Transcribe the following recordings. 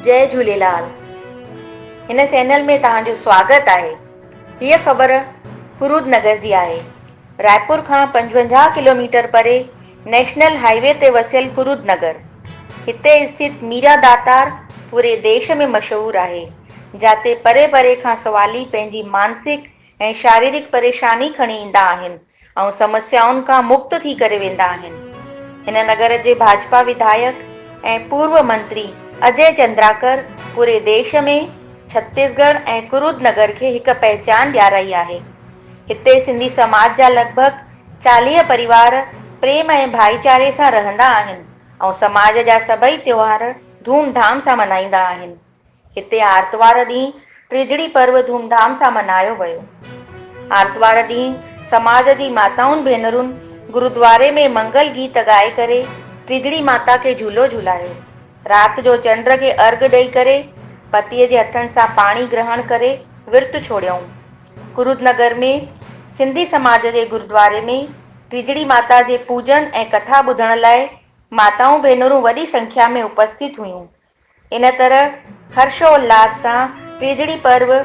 جئي جهوليلال هن چينل ۾ توهان جو سواگت آهي هيء خبر ڪرود نگر جي آهي رائپور کان 55 ڪلوميٽر پري نيشنل هائي وي تي وسيل ڪرود نگر هتي اسٿت ميرا داتار پوري ديش ۾ مشهور آهي جاتي پري پري کان سوالي پنهنجي مانسڪ ۽ شاريرڪ پريشاني کڻي ايندا آهن ۽ سمسيائن کان مڪت ٿي ڪري ويندا آهن. هن نگر جي ڀاجپا وڌايڪ ۽ پورو منتري اجي چندراڪر پوري ديش ۾ ڇتيسڳڙهه ۽ ڪرود نگر کي هڪ پهچان ڏيارائي آهي. هتي سنڌي سماج جا لڳ ڀڳ 40 پريوار پريم ۽ ڀائيچاري سان رهندا آهن ۽ سماج جا سڀئي تيوهار ڌوم ڌام سان منائيندا آهن. هتي آرتوار ڏينهن ٽيجڙي پرو ڌوم ڌام سان منايو ويو. آرتوار ڏينهن سماج جي ماتائن ڀينرن گرودواري ۾ منگل گيت ڳائي ڪري ٽيجڙي ماتا کي جهولو جهولايو. رات جو چنڊ کي ارگهه ڏئي ڪري پتيء جي هٿن سان پاڻي گرهڻ ڪري ورت ڇوڙيائون. ڪرود نگر ۾ سنڌي سماج جي گرودواري ۾ ٽيجڙي ماتا جي پوڄن ۽ ڪٿا ٻڌڻ لاء ماتائون ڀينرون وڏي سنکيا ۾ اپسٿت هيون. ان طرح هرشوالهاس سان ٽيجڙي پرو،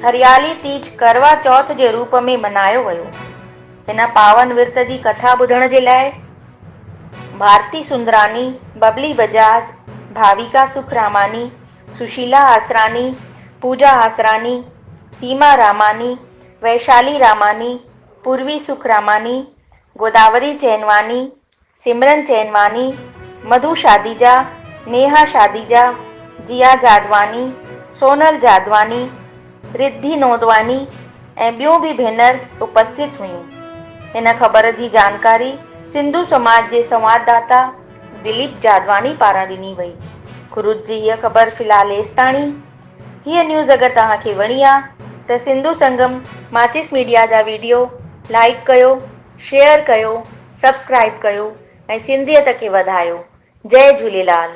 هريالي تيج ڪروا چوٿ جي روپ ۾ منايو ويو. هن پاون ورت جي ڪٿا ٻڌڻ جي لاء ڀارتي سندراني، ببلي بجاج، ڀاويڪا سکراماني، سشيلا آسراني، پوجا آسراني، سيما راماني، ويشالي راماني، پوروي سکراماني، گوداوري چينواني، سمرن چينواني، مڌو شاديجا، نيها شاديجا، جيا جادواني، سونل جادواني، رڌي نودواني ۽ ٻيون به ڀينر اپسٿت هيون. هن خبر جي جانڪاري سنڌو سماج جي سنوادداتا دليپ جادواني پاران ڏني وئي. خرود جي هيء خبر في الحال ايستاڻي. هيء نيوز اگر توهان کي وڻي آ ته سنڌو سنگم ماچيس ميڊيا جا ويڊيو لائيڪ ڪيو، شيئر ڪيو، سبسڪرائيب ڪيو ۽ سنڌيت کي وڌايو. جئي جهوليلال.